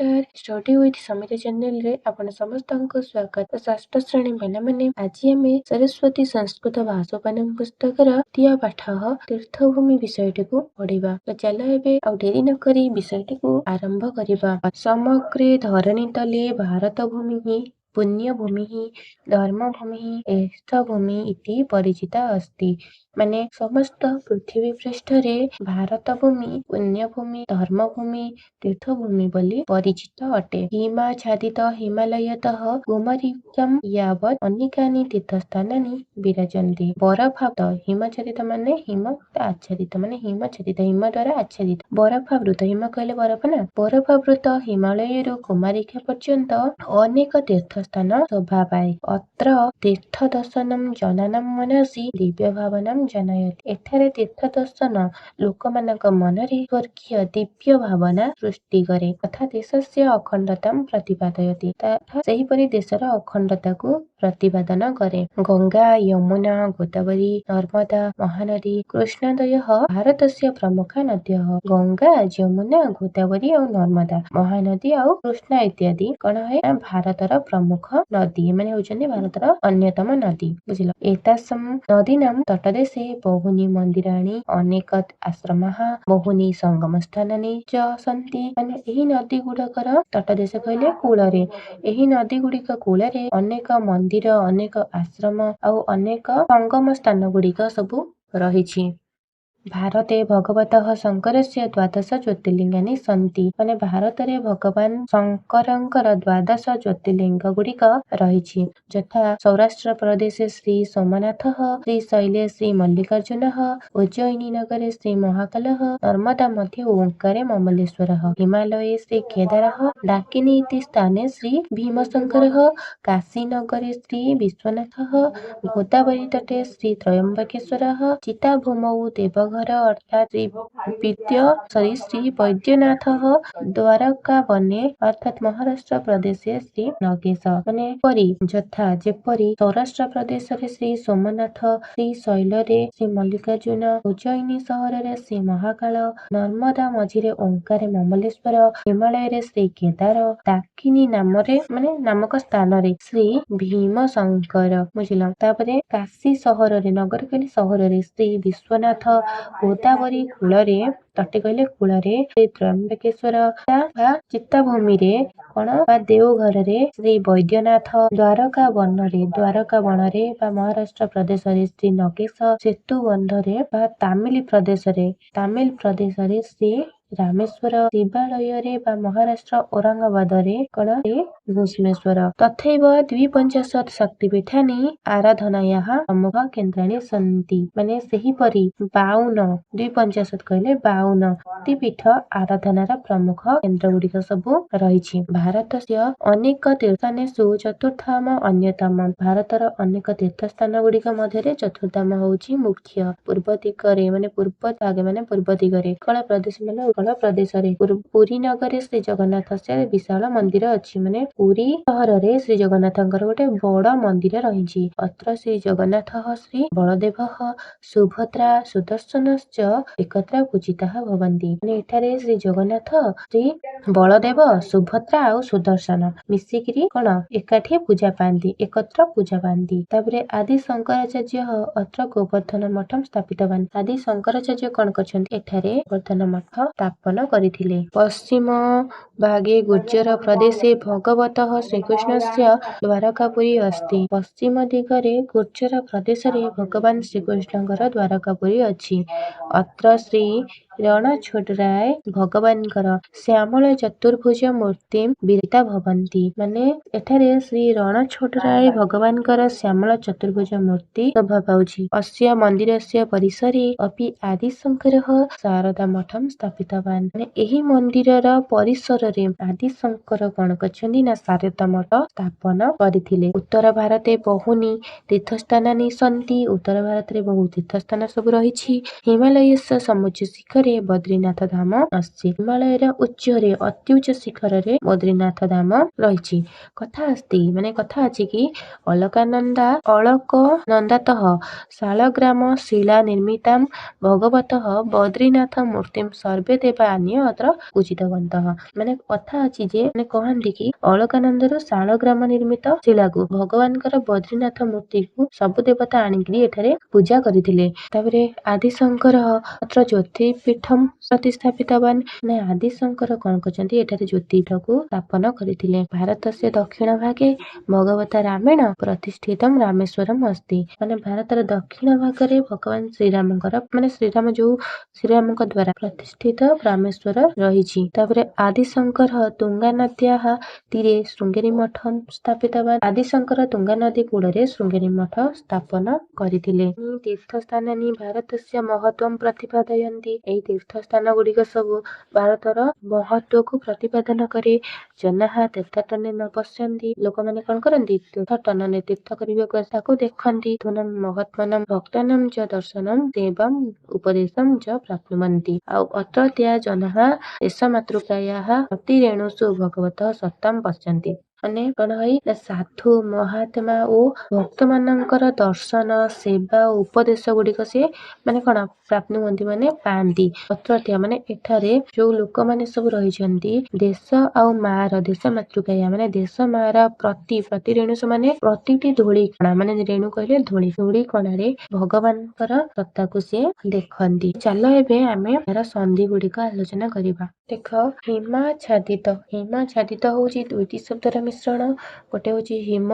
ନମସ୍କାର, study with Samita ଚ୍ୟାନେଲରେ ଆପଣ ସମସ୍ତଙ୍କୁ ସ୍ୱାଗତ। ଷଷ୍ଠ ଶ୍ରେଣୀ ପିଲାମାନେ, ଆଜି ଆମେ ସରସ୍ୱତୀ ସଂସ୍କୃତ ଭାଷୋପାନ ପୁସ୍ତକର ଦ୍ୱିତୀୟ ପାଠ ତୀର୍ଥଭୂମି ବିଷୟଟିକୁ ପଢିବା। ତ ଚାଲ ଏବେ ଆଉ ଡେରି ନକରି ବିଷୟଟିକୁ ଆରମ୍ଭ କରିବା। ସମଗ୍ରେ ଧରଣୀ ତଲେ ଭାରତ ଭୂମି ପୁଣ୍ୟଭୂମିः ଧର୍ମଭୂମିः ତୀର୍ଥଭୂମି ଇତି ପରିଚିତା ଅସ୍ତି। ମାନେ ସମସ୍ତ ପୃଥିବୀ ପୃଷ୍ଠରେ ଭାରତ ଭୂମି ପୁଣ୍ୟଭୂମି, ଧର୍ମଭୂମି, ତୀର୍ଥଭୂମି ବୋଲି ପରିଚିତ ଅଟେ। ହିମାଚ୍ଛାଦିତ ହିମାଲୟତଃ କୁମରିକମ୍ ୟାବତ୍ ଅନେକାନି ତୀର୍ଥସ୍ଥାନାନି ବିରାଜନ୍ତି। ବରଫାବୃତ, ହିମାଚ୍ଛାଦିତ ମାନେ ହିମ ଆଚ୍ଛାଦିତ, ମାନେ ହିମାଚ୍ଛାଦିତ ହିମ ଦ୍ୱାରା ଆଚ୍ଛାଦିତ, ବରଫାବୃତ, ହିମ କହିଲେ ବରଫ ନା, ବରଫାବୃତ ହିମାଳୟରୁ କୁମାରିକା ପର୍ଯ୍ୟନ୍ତ ଅନେକ ତୀର୍ଥସ୍ଥାନ ଶୋଭା ପାଏ। ଅତ୍ର ତୀର୍ଥ ଦର୍ଶନମ୍ ଜନାନାଂ ମନସି ଦିବ୍ୟ ଭାବନାଂ ଜନୟତି। ଏଠାରେ ତୀର୍ଥ ଦର୍ଶନ ଲୋକମାନଙ୍କ ମନରେ ସ୍ୱର୍ଗୀୟ ଦିବ୍ୟ ଭାବନା ସୃଷ୍ଟି କରେ ତଥା ଦେଶସ୍ୟ ଅଖଣ୍ଡତାଂ ପ୍ରତିପାଦୟତି। ତଥା ସେହିପରି ଦେଶର ଅଖଣ୍ଡତାକୁ ପ୍ରତିପାଦନ କରେ। ଗଙ୍ଗା, ୟମୁନା, ଗୋଦାବରୀ, ନର୍ମଦା, ମହାନଦୀ, କୃଷ୍ଣାଦୟଃ ଭାରତସ୍ୟ ପ୍ରମୁଖା ନଦ୍ୟଃ। ଗଙ୍ଗା, ଯମୁନା, ଗୋଦାବରୀ ଆଉ ନର୍ମଦା, ମହାନଦୀ ଆଉ କୃଷ୍ଣା ଇତ୍ୟାଦି କଣ ହେ ନା ଭାରତର ପ୍ରମୁଖ ନଦୀ। ଏମାନେ ହଉଛନ୍ତି ଭାରତର ଅନ୍ୟତମ ନଦୀ, ବୁଝିଲ। ଏତାସମ୍ ନଦୀନାಂ ତଟଦେଶେ ବହୁନି ମନ୍ଦିରାଣି, ଅନେକ ଆଶ୍ରମାଃ, ବହୁନି ସଙ୍ଗମ ସ୍ଥାନାନି ଚ ସନ୍ତି। ମାନେ ଏହି ନଦୀ ଗୁଡିକର ତଟଦେଶ କହିଲେ କୂଳରେ, ଏହି ନଦୀ ଗୁଡିକ କୂଳରେ ଅନେକ ମନ୍ଦିର, ଅନେକ ଆଶ୍ରମ ଆଉ ଅନେକ ସଙ୍ଗମ ସ୍ଥାନ ଗୁଡିକ ସବୁ ରହିଛି। ଭାରତେ ଭଗବତଃ ଶଙ୍କରସ୍ୟ ଦ୍ୱାଦଶ ଜ୍ୟୋତିର୍ଲିଙ୍ଗାନି ସନ୍ତି। ମାନେ ଭାରତରେ ଭଗବାନ ଶଙ୍କରଙ୍କର ଦ୍ୱାଦଶ ଜ୍ୟୋତିର୍ଲିଙ୍ଗ ଗୁଡିକ ରହିଛି। ଯଥା ସୌରାଷ୍ଟ୍ର ପ୍ରଦେଶେ ଶ୍ରୀ ସୋମନାଥଃ, ଶ୍ରୀଶୈଲେ ଶ୍ରୀ ମଲ୍ଲିକାର୍ଜୁନଃ, ଉଜ୍ଜୟିନୀ ନଗରେ ଶ୍ରୀ ମହାକାଲଃ, ନର୍ମଦା ମଧ୍ୟେ ଓଁକାରେ ମମଲେଶ୍ୱରଃ, ହିମାଲୟେ ଶ୍ରୀ କେଦାରଃ, ଡାକିନୀ ଇତି ସ୍ଥାନେ ଶ୍ରୀ ଭୀମଶଙ୍କରଃ, କାଶୀ ନଗରେ ଶ୍ରୀ ବିଶ୍ୱନାଥଃ, ଗୋଦାବରୀ ତଟେ ଶ୍ରୀ ତ୍ରୟମ୍ବକେଶ୍ୱରଃ, ଚିତାଭୂମୌ ଦେବଘର ଅର୍ଥାତ୍ ଶ୍ରୀ ବିଦ୍ୟ ସରି ଶ୍ରୀ ବୈଦ୍ୟନାଥଃ, ଦ୍ୱାରକା ବନେ ଅର୍ଥାତ୍ ମହାରାଷ୍ଟ୍ର ପ୍ରଦେଶେ ଶ୍ରୀ ନଗେଶ। ମାନେ ପରି ଯଥା ଯେପରି ସୌରାଷ୍ଟ୍ର ପ୍ରଦେଶରେ ଶ୍ରୀ ସୋମନାଥ, ଶ୍ରୀ ଶୈଲରେ ଶ୍ରୀ ମଲ୍ଲିକାର୍ଜୁନ, ଉଜ୍ଜୟିନୀ ସହରରେ ଶ୍ରୀ ମହାକାଳ, ନର୍ମଦା ମଝିରେ ଓଁକାରେ ମମଲେଶ୍ୱର, ହିମାଳୟରେ ଶ୍ରୀ କେଦାର, ଡାକିନୀ ନାମରେ ମାନେ ନାମକ ସ୍ଥାନରେ ଶ୍ରୀ ଭୀମଶଙ୍କର, ବୁଝିଲ। ତାପରେ କାଶୀ ସହରରେ, ନଗର କହିଲେ ସହରରେ, ଶ୍ରୀ ବିଶ୍ୱନାଥ, ଗୋଦାବରୀ କୂଳରେ, ତଟେ କହିଲେ କୂଳରେ, ଶ୍ରୀ ତ୍ରୟମ୍ବକେଶ୍ୱର ବା ଚିତାଭୂମିରେ କଣ ବା ଦେଓଘରରେ ଶ୍ରୀ ବୈଦ୍ୟନାଥ, ଦ୍ୱାରକା ବନରେ, ଦ୍ୱାରକା ବଣରେ ବା ମହାରାଷ୍ଟ୍ର ପ୍ରଦେଶରେ ଶ୍ରୀ ନଗେଶ, ସେତୁ ବନ୍ଧରେ ବା ତାମିଲ ପ୍ରଦେଶରେ, ତାମିଲ ପ୍ରଦେଶରେ ଶ୍ରୀ ରାମେଶ୍ୱର, ଶିବାଳୟରେ ବା ମହାରାଷ୍ଟ୍ର ଔରଙ୍ଗାବାଦରେ କଣ ଶ୍ରୀ ଘୁଷ୍ମେଶ୍ୱର। ତଥୈବ ଦ୍ୱିପଞ୍ଚାଶତ୍ ଶକ୍ତିପୀଠାନି ଆରାଧନାୟାଃ ପ୍ରମୁଖ କେନ୍ଦ୍ରାଣୀ ସନ୍ତି। ମାନେ ସେହିପରି 52, ଦ୍ୱିପଞ୍ଚାଶତ୍ କହିଲେ 52 ଶକ୍ତିପୀଠ ଆରାଧନାର ପ୍ରମୁଖ କେନ୍ଦ୍ର ଗୁଡିକ ସବୁ ରହିଛି। ଭାରତସ୍ୟ ଅନେକ ତୀର୍ଥସ୍ଥାନେଷୁ ଚତୁର୍ଧାମ ଅନ୍ୟତମ। ଭାରତର ଅନେକ ତୀର୍ଥସ୍ଥାନ ଗୁଡିକ ମଧ୍ୟରେ ଚତୁର୍ଧାମ ହଉଛି ମୁଖ୍ୟ। ପୂର୍ବ ଦିଗରେ ମାନେ ପୂର୍ବ ଭାଗେ ମାନେ ପୂର୍ବ ଦିଗରେ ଉତ୍କଳ ପ୍ରଦେଶ ମାନେ ଉତ୍କଳ ପ୍ରଦେଶରେ ପୁରୀ ନଗରେ ଶ୍ରୀ ଜଗନ୍ନାଥସ୍ୟ ବିଶାଳ ମନ୍ଦିର ଅଛି। ମାନେ ପୁରୀ ସହରରେ ଶ୍ରୀ ଜଗନ୍ନାଥଙ୍କର ଗୋଟେ ବଡ ମନ୍ଦିର ରହିଛି। ଅତ୍ର ଶ୍ରୀ ଜଗନ୍ନାଥଃ, ଶ୍ରୀ ବଳଦେବଃ, ସୁଭଦ୍ରା, ସୁଦର୍ଶନଶ୍ଚ ଏକତ୍ର ପୂଜିତାଃ ଭବନ୍ତି। ମାନେ ଏଠାରେ ଶ୍ରୀ ଜଗନ୍ନାଥ, ଶ୍ରୀ ବଳଦେବ, ସୁଭଦ୍ରା ଆଉ ସୁଦର୍ଶନ ମିଶିକିରି କଣ ଏକାଠି ପୂଜା ପାଆନ୍ତି, ଏକତ୍ର ପୂଜା ପାଆନ୍ତି। ତାପରେ ଆଦି ଶଙ୍କରାଚାର୍ଯ୍ୟ ଅତ୍ର ଗୋବର୍ଦ୍ଧନ ମଠം ସ୍ଥାପିତବାନ। ଆଦି ଶଙ୍କରାଚାର୍ଯ୍ୟ କଣ କରିଛନ୍ତି? ଏଠାରେ ଗୋବର୍ଦ୍ଧନ ମଠ ସ୍ଥାପନ କରିଥିଲେ। ପଶ୍ଚିମ ଭାଗେ ଗୁର୍ଜର ପ୍ରଦେଶେ ଭଗବତଃ ଶ୍ରୀକୃଷ୍ଣସ୍ୟ ଦ୍ୱାରକାପୁରୀ ଅସ୍ତି। ପଶ୍ଚିମ ଦିଗରେ ଗୁର୍ଜର ପ୍ରଦେଶରେ ଭଗବାନ ଶ୍ରୀକୃଷ୍ଣଙ୍କର ଦ୍ୱାରକାପୁରୀ ଅଛି। ଅତ୍ର ଶ୍ରୀ ରଣଛୋଡ଼ରାୟ ଭଗବାନଙ୍କର ଶ୍ୟାମଳ ଚତୁର୍ଭୁଜ ମୂର୍ତ୍ତି ବିରାଜିତା ଭବନ୍ତି। ମାନେ ଏଠାରେ ଶ୍ରୀ ରଣଛୋଡ଼ରାୟ ଭଗବାନଙ୍କର ଶ୍ୟାମଳ ଚତୁର୍ଭୁଜ ମୂର୍ତ୍ତି ଶୋଭା ପାଉଛି। ଅସ୍ୟ ମନ୍ଦିରସ୍ୟ ପରିସରେ ଅପି ଆଦିଶଙ୍କରଃ ଶାରଦା ମଠಂ ସ୍ଥାପିତବାନ। ମାନେ ଏହି ମନ୍ଦିରର ପରିସରରେ ଆଦିଶଙ୍କର କଣ କରିଛନ୍ତି ନା ଶାରଦା ମଠ ସ୍ଥାପନ କରିଥିଲେ। ଉତ୍ତର ଭାରତେ ବହୁନି ତୀର୍ଥସ୍ଥାନାନି ସନ୍ତି। ଉତ୍ତର ଭାରତରେ ବହୁ ତୀର୍ଥସ୍ଥାନ ସବୁ ରହିଛି। ହିମାଲୟସ୍ୟ ସମୁଚ୍ଚ ଶିଖରେ ଶିଖରେ ବଦ୍ରିନାଥ ଧାମ ଅଛି। ହିମାଳୟର ଉଚ୍ଚରେ, ଅତ୍ୟୁଚ୍ଚ ଶିଖରରେ ବଦ୍ରିନାଥ ଧାମ ରହିଛି। କଥା ଅସ୍ତି, ମାନେ କଥା ଅଛି କି ଅଳକାନନ୍ଦା ଅଳକନନ୍ଦାତଃ ଶାଳଗ୍ରାମ ଶିଳା ନିର୍ମିତାಂ ଭଗବତଃ ବଦ୍ରିନାଥ ମୂର୍ତ୍ତିಂ ସର୍ବେ ଦେବା ଆନୀୟ ଅତ୍ର ପୂଜିତବନ୍ତଃ। ମାନେ କଥା ଅଛି ଯେ, ମାନେ କହନ୍ତି କି ଅଳକାନନ୍ଦରୁ ଶାଳଗ୍ରାମ ନିର୍ମିତ ଶିଳାକୁ, ଭଗବାନଙ୍କର ବଦ୍ରିନାଥ ମୂର୍ତ୍ତିକୁ ସବୁ ଦେବତା ଆଣିକିରି ଏଠାରେ ପୂଜା କରିଥିଲେ। ତାପରେ ଆଦିଶଙ୍କର ଅତ୍ର ଜ୍ୟୋତିର୍ପୀଠମ ପ୍ରତିସ୍ଥାପିତବାନ। ମାନେ ଆଦିଶଙ୍କର କଣ କରିଛନ୍ତି? ଏଠାରେ ଜ୍ୟୋତିର୍ପୀଠକୁ ସ୍ଥାପନ କରିଥିଲେ। ଭାରତସ୍ୟ ଦକ୍ଷିଣ ଭାଗେ ଭଗବତା ରାମେଣ ପ୍ରତିଷ୍ଠିତମ ରାମେଶ୍ୱରମ ଅସ୍ତି। ମାନେ ଭାରତର ଦକ୍ଷିଣ ଭାଗରେ ଭଗବାନ ଶ୍ରୀରାମଙ୍କର, ମାନେ ଶ୍ରୀରାମ ଯୋଉ ଶ୍ରୀରାମଙ୍କ ଦ୍ଵାରା ପ୍ରତିଷ୍ଠିତ ରାମେଶ୍ୱର ରହିଛି। ତାପରେ ଆଦିଶଙ୍କର ତୁଙ୍ଗା ନଦ୍ୟାଃ ତୀରେ ଶୃଙ୍ଗେରୀ ମଠ ସ୍ଥାପିତବାନ। ଆଦିଶଙ୍କର ତୁଙ୍ଗା ନଦୀ କୂଳରେ ଶୃଙ୍ଗେରୀ ମଠ ସ୍ଥାପନ କରିଥିଲେ। ତୀର୍ଥସ୍ଥାନାନି ଭାରତସ୍ୟ ମହତ୍ତ୍ୱಂ ପ୍ରତିପାଦୟନ୍ତି। ଏହି ତୀର୍ଥସ୍ଥାନ ଗୁଡ଼ିକ ସବୁ ଭାରତର ମହତ୍ତ୍ୱକୁ ପ୍ରତିପାଦନ କରେ। ଜନାଃ ତୀର୍ଥାଟନେନ ପଶ୍ୟନ୍ତି। ଲୋକମାନେ କଣ କରନ୍ତି? ତୀର୍ଥାଟନରେ ତୀର୍ଥ କରିବାକୁ ଆସି ତାକୁ ଦେଖନ୍ତି। ଧୁନಂ ମହାତ୍ମନಂ ଭକ୍ତାନାଂ ଚ ଦର୍ଶନಂ ସେବାಂ ଉପଦେଶಂ ଚ ପ୍ରାପ୍ନୁବନ୍ତି। ଆଉ ଅତ୍ରତ୍ୟା ଜନାଃ ଦେଶମାତୃକାୟାଃ ପ୍ରତିରେଣୁଷୁ ଭଗବତଃ ସତ୍ତାಂ ପଶ୍ୟନ୍ତି। ମାନେ କଣ ହୁଏ ନା ସାଧୁ ମହାତ୍ମା ଓ ଭକ୍ତମାନଙ୍କର ଦର୍ଶନ, ସେବା ଓ ଉପଦେଶ ଗୁଡ଼ିକ ସିଏ ମାନେ କଣ ପ୍ରାପ୍ନୁବନ୍ତି, ମାନେ ପାଆନ୍ତି। ଅତ୍ରତ୍ୟା ମାନେ ଏଠାରେ ଯୋଉ ଲୋକମାନେ ସବୁ ରହିଛନ୍ତି, ଦେଶ ଆଉ ମାର, ଦେଶ ମାତୃକାୟା ମାନେ ଦେଶ ମାର, ପ୍ରତି ପ୍ରତି ରେଣୁଷ ମାନେ ପ୍ରତିଟି ଧୂଳି କଣା, ମାନେ ରେଣୁ କହିଲେ ଧୂଳି, ଧୂଳି କଣାରେ ଭଗବାନଙ୍କର ସତ୍ତାକୁ ସିଏ ଦେଖନ୍ତି। ଚାଲ ଏବେ ଆମେ ଏହାର ସନ୍ଧି ଗୁଡ଼ିକ ଆଲୋଚନା କରିବା। ଦେଖ, ହିମାଚ୍ଛାଦିତ। ହିମାଚ୍ଛାଦିତ ହଉଛି ଦୁଇଟି ଶବ୍ଦର ମିଶ୍ରଣ। ଗୋଟେ ହଉଛି ହିମ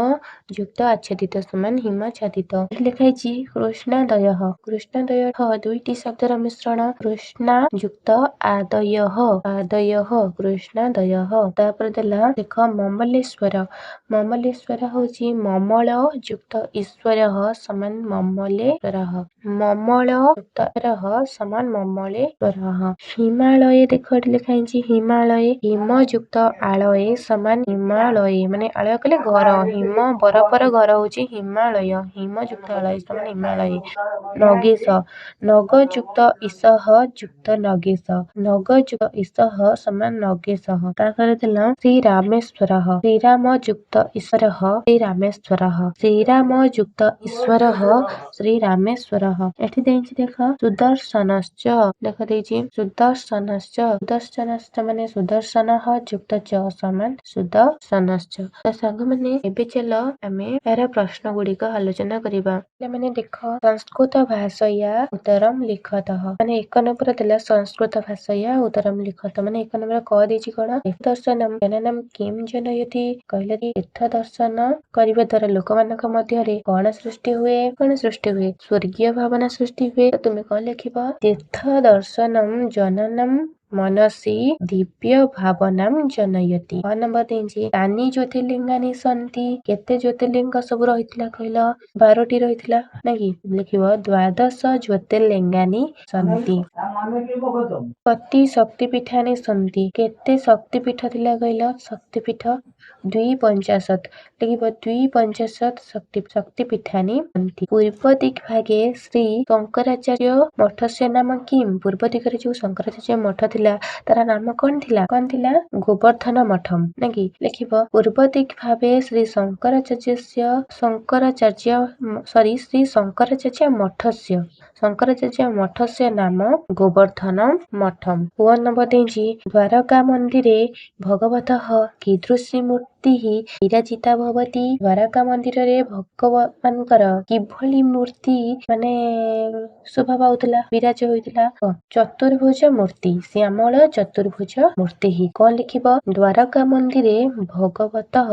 ଯୁକ୍ତ ଆଚ୍ଛାଦିତ ସମାନ ହିମାଚ୍ଛାଦିତ। ଏଠି ଲେଖା ହେଇଛି କୃଷ୍ଣାଦୟ। କୃଷ୍ଣାଦୟ ଦୁଇଟି ଶବ୍ଦର ମିଶ୍ରଣ, କୃଷ୍ଣା ଯୁକ୍ତ ଆଦୟ, ଆଦୟ, କୃଷ୍ଣାଦୟ। ତାପରେ ଦେଲା ଦେଖ ମମଲେଶ୍ୱର। ମମଲେଶ୍ୱର ହଉଛି ମମଳ ଯୁକ୍ତ ଈଶ୍ୱର ସମାନ ମମଲେଶ୍ୱର। ମମଳ ଯୁକ୍ତ ରହ ସମାନ ମମଳେଶ୍ୱର। ହିମାଳୟ, ଦେଖ ଏଠି ଲେଖା ହେଇଛି ହିମାଳୟ। ହିମ ଯୁକ୍ତ ଆଳୟ ସମାନ ହିମାଳୟ। ମାନେ ଆଳୟ କହିଲେ ଘର, ହିମ ବରଫର ଘର ହଉଛି ହିମାଳୟ। ହିମ ଯୁକ୍ତ ଆଳୟ ସମାନ ହିମାଳୟ। ନଗେଶ, ନଗ ଯୁକ୍ତ ଇସହ ଯୁକ୍ତ ନଗେଶ, ନଗ ଯୁକ୍ତ ଇସହ ସମାନ ନଗେଶଃ। ତାପରେ ଥିଲା ଶ୍ରୀରାମେଶ୍ୱର। ଶ୍ରୀରାମ ଯୁକ୍ତ ଈଶ୍ୱର ଶ୍ରୀରାମେଶ୍ୱର। ଶ୍ରୀରାମ ଯୁକ୍ତ ଈଶ୍ୱର ଶ୍ରୀରାମେଶ୍ୱର। ଏଠି ଦେଇଛି ଦେଖ ସୁଦର୍ଶନଶ୍ଚ। ଦେଖ ଦେଇଛି ସୁଦର୍ଶନଶ୍ଚ। ସୁଦର୍ଶନଶ୍ଚ ମାନେ ସୁଦର୍ଶନ ଯୁକ୍ତ ଚ ସମାନ ସୁଦର୍ଶନଶ୍ଚ। ତ ସାଙ୍ଗମାନେ, ଏବେ ଚାଲ ଆମେ ଏହାର ପ୍ରଶ୍ନ ଗୁଡ଼ିକ ଆଲୋଚନା କରିବା। ପିଲାମାନେ ଦେଖ, ସଂସ୍କୃତ ଭାଷୟା ଉତ୍ତରମ ଲିଖତଃ। ମାନେ 1 ନମ୍ବର ଥିଲା ସଂସ୍କୃତ ଭାଷୟା ଉତ୍ତରମ ଲିଖତ। ମାନେ 1 ନମ୍ବର କ ଦେଇଛି କଣ? ଦର୍ଶନମ ଜନନମ କିମ୍ ଜନୟତି। କହିଲେ ତୀର୍ଥ ଦର୍ଶନ କରିବା ଦ୍ଵାରା ଲୋକମାନଙ୍କ ମଧ୍ୟରେ କଣ ସୃଷ୍ଟି ହୁଏ? କଣ ସୃଷ୍ଟି ହୁଏ? ସ୍ୱର୍ଗୀୟ ଭାବନା ସୃଷ୍ଟି ହୁଏ। ତ ତୁମେ କଣ ଲେଖିବ? ତୀର୍ଥ ଦର୍ଶନମ ଜନନମ ମନସି ଦିବ୍ୟ ଭାବନାಂ ଜନୟତି। କ ନମ୍ବର ଦେଇଛି କାନି ଜ୍ୟୋତିର୍ଲିଙ୍ଗାନି ସନ୍ତି। କେତେ ଜ୍ୟୋତିର୍ଲିଙ୍ଗ ସବୁ ରହିଥିଲା କହିଲ? 12ଟି ରହିଥିଲା ନାକି? ଲେଖିବ ଦ୍ୱାଦଶ ଜ୍ୟୋତିର୍ଲିଙ୍ଗାନି ସନ୍ତି। କତି ଶକ୍ତିପୀଠାନି ସନ୍ତି। କେତେ ଶକ୍ତିପୀଠ ଥିଲା କହିଲ? ଶକ୍ତିପୀଠ 52। ଲେଖିବ 52 ଶକ୍ତିପୀଠାନି ସନ୍ତି। ପୂର୍ବ ଦିଗ୍ଭାଗେ ଶ୍ରୀ ଶଙ୍କରାଚାର୍ଯ୍ୟ ମଠସ୍ୟ ନାମ କିମ୍? ପୂର୍ବ ଦିଗରେ ଯୋଉ ଶଙ୍କରାଚାର୍ଯ୍ୟ ମଠ ଥିଲା ତାର ନାମ କଣ ଥିଲା? କଣ ଥିଲା? ଗୋବର୍ଦ୍ଧନ ମଠମ ନାକି? ଲେଖିବ ପୂର୍ବ ଦିଗ୍ଭାବେ ଶ୍ରୀ ଶଙ୍କରାଚାର୍ଯ୍ୟସ୍ୟ ଶଙ୍କରାଚାର୍ଯ୍ୟ ସରି ଶ୍ରୀ ଶଙ୍କରାଚାର୍ଯ୍ୟ ମଠସ୍ୟ, ଶଙ୍କରାଚାର୍ଯ୍ୟ ମଠସ୍ୟ ନାମ ଗୋବର୍ଦ୍ଧନ ମଠମ। ପୁଅ ନମ୍ବର ଦେଇଛି ଦ୍ୱାରକା ମନ୍ଦିରେ ଭଗବତଃ କୀଦୃଶୀ ମୂର୍ତ୍ତିଃ ବିରାଜିତା ଭବତି। ଦ୍ୱାରକା ମନ୍ଦିରରେ ଭଗବାନଙ୍କର କିଭଳି ମୂର୍ତ୍ତି ମାନେ ଶୋଭା ପାଉଥିଲା, ବିରାଜ ହୋଇଥିଲା? ଚତୁର୍ଭୁଜ ମୂର୍ତ୍ତି, ଶ୍ୟାମଳ ଚତୁର୍ଭୁଜ ମୂର୍ତ୍ତି। କଣ ଲେଖିବ? ଦ୍ୱାରକା ମନ୍ଦିରେ ଭଗବତଃ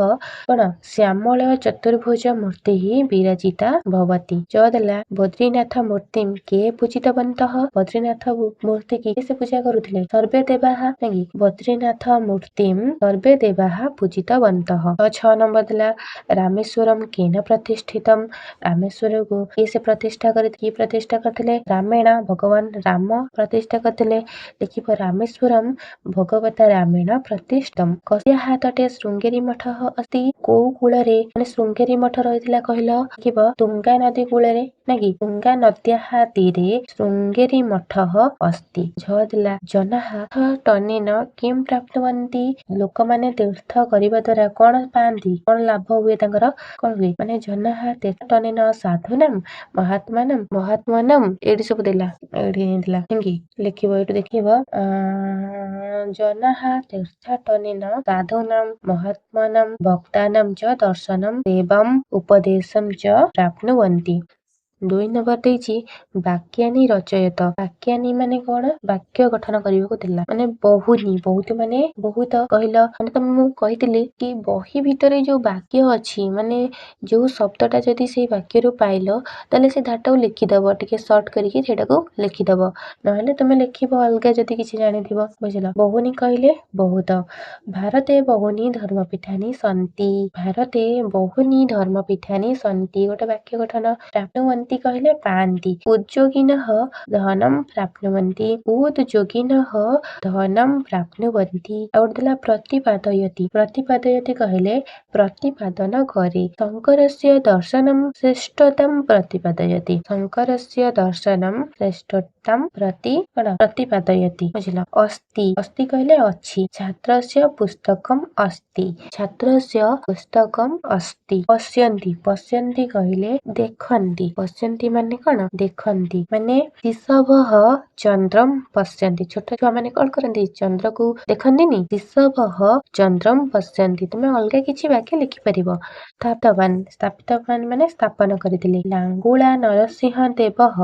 କଣ ଶ୍ୟାମଳ ଚତୁର୍ଭୁଜ ମୂର୍ତ୍ତି ବିରାଜିତା ଭବତି। ଚ ଦେଲା ବଦ୍ରିନାଥ ମୂର୍ତ୍ତିಂ କେ ପୂଜିତବନ୍ତଃ। ବଦ୍ରିନାଥ ମୂର୍ତ୍ତି କି ସେ ପୂଜା କରୁଥିଲେ? ସର୍ବେ ଦେବାଃ ନାକି? ବଦ୍ରିନାଥ ମୂର୍ତ୍ତିಂ ସର୍ବେ ଦେବାଃ ପୂଜିତବନ୍ତଃ। 6 ନମ୍ବର ଦେଲା ରାମେଶ୍ୱରମ କେନ ପ୍ରତିଷ୍ଠିତମ। ରାମେଶ୍ୱରକୁ କିଏ ସେ ପ୍ରତିଷ୍ଠା କରି, କିଏ ପ୍ରତିଷ୍ଠା କରିଥିଲେ? ରାମେଣ, ଭଗବାନ ରାମ ପ୍ରତିଷ୍ଠା କରିଥିଲେ। ଲେଖିବ ରାମେଶ୍ୱରମ ଭଗବତା ରାମେଣ ପ୍ରତିଷ୍ଠମ। କସ୍ୟାଃ ତଟେ ଶୃଙ୍ଗେରୀ ମଠ ଅସ୍ତି। କୋଉ କୂଳରେ ମାନେ ଶୃଙ୍ଗେରୀ ମଠ ରହିଥିଲା କହିଲ? ଲେଖିବ ତୁଙ୍ଗା ନଦୀ କୂଳରେ। ନାକି? ତୁଙ୍ଗା ନଦ୍ୟାः ତୀରେ ଶୃଙ୍ଗେରୀ ମଠः अस्ति। ଝ ଦେଲା ଜନାः ଟନେନ କିಂ ପ୍ରାପ୍ନୁବନ୍ତି? ଲୋକମାନେ ତୀର୍ଥ କରିବା ଦ୍ୱାରା କଣ ପାଆନ୍ତି, କଣ ଲାଭ ହୁଏ ତାଙ୍କର, କଣ ହୁଏ? ମାନେ ଜନାଃ ତୀର୍ଥଟନେନ ସାଧୁନାಂ ମହାତ୍ମାନಂ, ମହାତ୍ମନಂ ଏଇଠି ସବୁ ଦେଲା, ଏଇଠି ଥିଲା କି ଲେଖିବ, ଏଇଠୁ ଦେଖିବ। ଜନାଃ ତୀର୍ଥାଟନେନ ସାଧୁନାಂ ମହାତ୍ମନಂ ଭକ୍ତାନାଂ ଚ ଦର୍ଶନಂ ସେବାಂ ଉପଦେଶಂ ଚ ପ୍ରାପ୍ନୁବନ୍ତି। 2 ନମ୍ବର ଦେଇଛି ବାକ୍ୟାନି ରଚୟତ। ବାକ୍ୟାନି ମାନେ କଣ? ବାକ୍ୟ ଗଠନ କରିବାକୁ ଥିଲା, ମାନେ ବହୁନି, ବହୁତ ମାନେ ବହୁତ କହିଲ, ମାନେ ତମେ ମୁଁ କହିଥିଲି କି ବହି ଭିତରେ ଯୋଉ ବାକ୍ୟ ଅଛି, ମାନେ ଯୋଉ ଶବ୍ଦଟା ଯଦି ସେଇ ବାକ୍ୟରୁ ପାଇଲ ତାହେଲେ ସେ ଧାରଟାକୁ ଲେଖିଦବ, ଟିକେ ସର୍ଟ କରିକି ସେଇଟାକୁ ଲେଖିଦବ, ନହେଲେ ତମେ ଲେଖିବ ଅଲଗା ଯଦି କିଛି ଜାଣିଥିବ, ବୁଝିଲ? ବହୁନି କହିଲେ ବହୁତ। ଭାରତେ ବହୁନି ଧର୍ମପୀଠାନି ସନ୍ତି। ଭାରତେ ବହୁନି ଧର୍ମପୀଠାନି ସନ୍ତି, ଗୋଟେ ବାକ୍ୟ ଗଠନ। ପ୍ରାପ୍ନୁବନ୍ତି କହିଲେ ପାଆନ୍ତି। ଉଦ୍ଯୋଗିନଃ ଧନಂ ପ୍ରାପ୍ନୁବନ୍ତି। ଉଦ୍ଯୋଗିନଃ ଧନಂ ପ୍ରାପ୍ନୁବନ୍ତି। ଆଉ ଗୋଟେ ଥିଲା ପ୍ରତିପାଦୟତି। ପ୍ରତିପାଦୟତି କହିଲେ ପ୍ରତିପାଦନ କରେ। ଶଙ୍କରସ୍ୟ ଦର୍ଶନಂ ଶ୍ରେଷ୍ଠତାಂ ପ୍ରତିପାଦୟତି। ଶଙ୍କରସ୍ୟ ଦର୍ଶନಂ ଶ୍ରେଷ୍ଠତାଂ ପ୍ରତି କଣ ପ୍ରତିପାଦୟତି, ବୁଝିଲ? ଅସ୍ତି, ଅସ୍ତି କହିଲେ ଅଛି। ଛାତ୍ରସ୍ୟ ପୁସ୍ତକମ୍ ଅସ୍ତି। ଛାତ୍ରସ୍ୟ ପୁସ୍ତକମ୍ ଅସ୍ତି। ପଶ୍ୟନ୍ତି, ପଶ୍ୟନ୍ତି କହିଲେ ଦେଖନ୍ତି। ପଶ୍ୟନ୍ତି ମାନେ କଣ? ଦେଖନ୍ତି, ମାନେ ଶିଶବଃ ଚନ୍ଦ୍ରಂ ପଶ୍ୟନ୍ତି। ଛୋଟ ଛୁଆ ମାନେ କଣ କରନ୍ତି? ଚନ୍ଦ୍ରକୁ ଦେଖନ୍ତିନି? ଶିଶବଃ ଚନ୍ଦ୍ରಂ ପଶ୍ୟନ୍ତି। ତୁମେ ଅଲଗା କିଛି ବାକ୍ୟ ଲେଖିପାରିବ। ସ୍ଥାପିତବାନ, ସ୍ଥାପିତବାନ ମାନେ ସ୍ଥାପନ କରିଥିଲେ। ଲାଙ୍ଗୁଳା ନରସିଂହ ଦେବଃ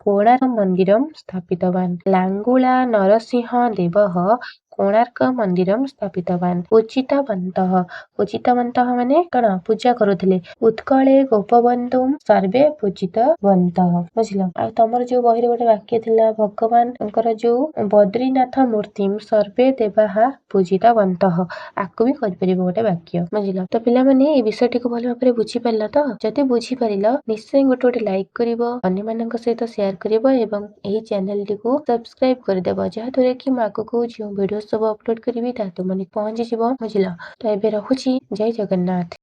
କୋଣାର୍କ ମନ୍ଦିରಂ ସ୍ଥାପିତବାନ। ଲାଙ୍ଗୁଳା ନରସିଂହ ଦେବଃ କୋଣାର୍କ ମନ୍ଦିରಂ ସ୍ଥାପିତବାନ। ପୂଜିତବନ୍ତଃ, ପୂଜିତବନ୍ତଃ ମାନେ କଣ? ପୂଜା କରୁଥିଲେ। ଉତ୍କଳେ ଗୋପବନ୍ଧୁଂ ସର୍ବେ ପୂଜିତବନ୍ତଃ, ବୁଝିଲ? ଆଉ ତମର ଯୋଉ ବହିରେ ଗୋଟେ ବାକ୍ୟ ଥିଲା ଭଗବାନଙ୍କର ଯୋଉ ବଦ୍ରିନାଥ ମୂର୍ତ୍ତିಂ ସର୍ବେ ଦେବାଃ ପୂଜିତବନ୍ତଃ, ଆକୁ ବି କରିପାରିବ ଗୋଟେ ବାକ୍ୟ, ବୁଝିଲ? ତ ପିଲାମାନେ ଏ ବିଷୟଟିକୁ ଭଲ ଭାବରେ ବୁଝିପାରିଲ ତ? ଯଦି ବୁଝିପାରିଲ ନିଶ୍ଚୟ ଗୋଟେ ଗୋଟେ ଲାଇକ୍ କରିବ, ଅନ୍ୟମାନଙ୍କ ସହିତ ସେୟାର କରିବ ଏବଂ ଏହି ଚ୍ୟାନେଲଟିକୁ ସବସ୍କ୍ରାଇବ କରିଦେବ, ଯାହାଦ୍ୱାରା କି ମୁଁ ଆଗକୁ ଯେଉଁ ଭିଡ଼ିଓ ସବୁ ଅପଲୋଡ କରିବି ତାହା ତୁମକୁ ପହଞ୍ଚିଯିବ, ବୁଝିଲ? ତ ଏବେ ରହୁଛି, ଜୟ ଜଗନ୍ନାଥ।